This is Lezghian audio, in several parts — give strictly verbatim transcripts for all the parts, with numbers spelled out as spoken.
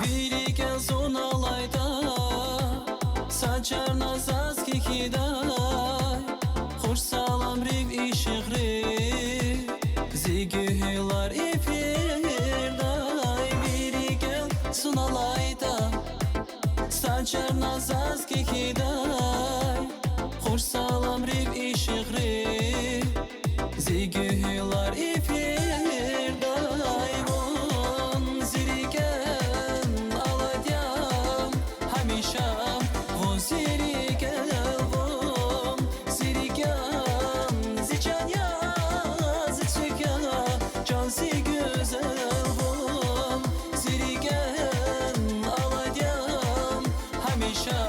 Ви рикӀел зун алайда, са чарна заз кхьидай, хуш саламрив ишигърив, зи гуьгьуьлар эфирдай. Ви рикӀел зун алайда, са чарна заз кхьидай, хуш саламрив ишигърив, зи гуьгьуьлар эфирдай. Вун зи рикӀел алайд я гьамиша, вун зи рикӀел, вун зи рикӀел, зи чан я, зи цуьк я, чан зи гуьзел, вун зи рикӀел алайд я гьамиша,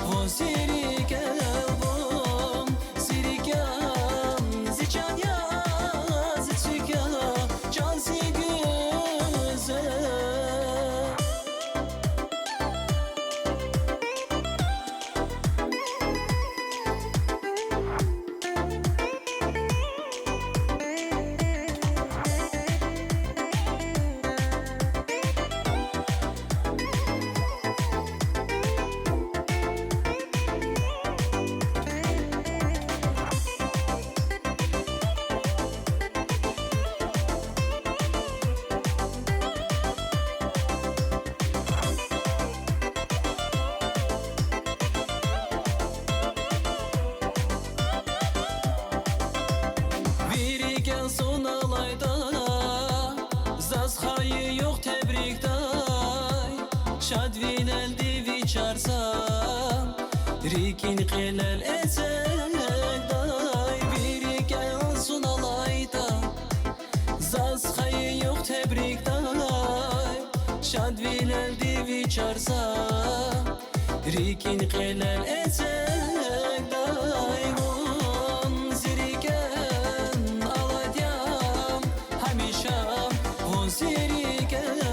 вун зи рикӀел, вун зи рикӀел, зи чан я, зи цуьк я, чан зи гуьзел. Ви рикӀел зун алайда, заз хайи югъ тебрикдай, шадвилелди вичарзава, рикӀин кьилел эцигдай. Ви рикӀел зун алайда, заз хайи югъ тебрикдай, шадвилелди вичарзава, рикӀин кьилел эцигдай. Вун зи рикӀел алайд я гьамиша, вун зи рикӀел,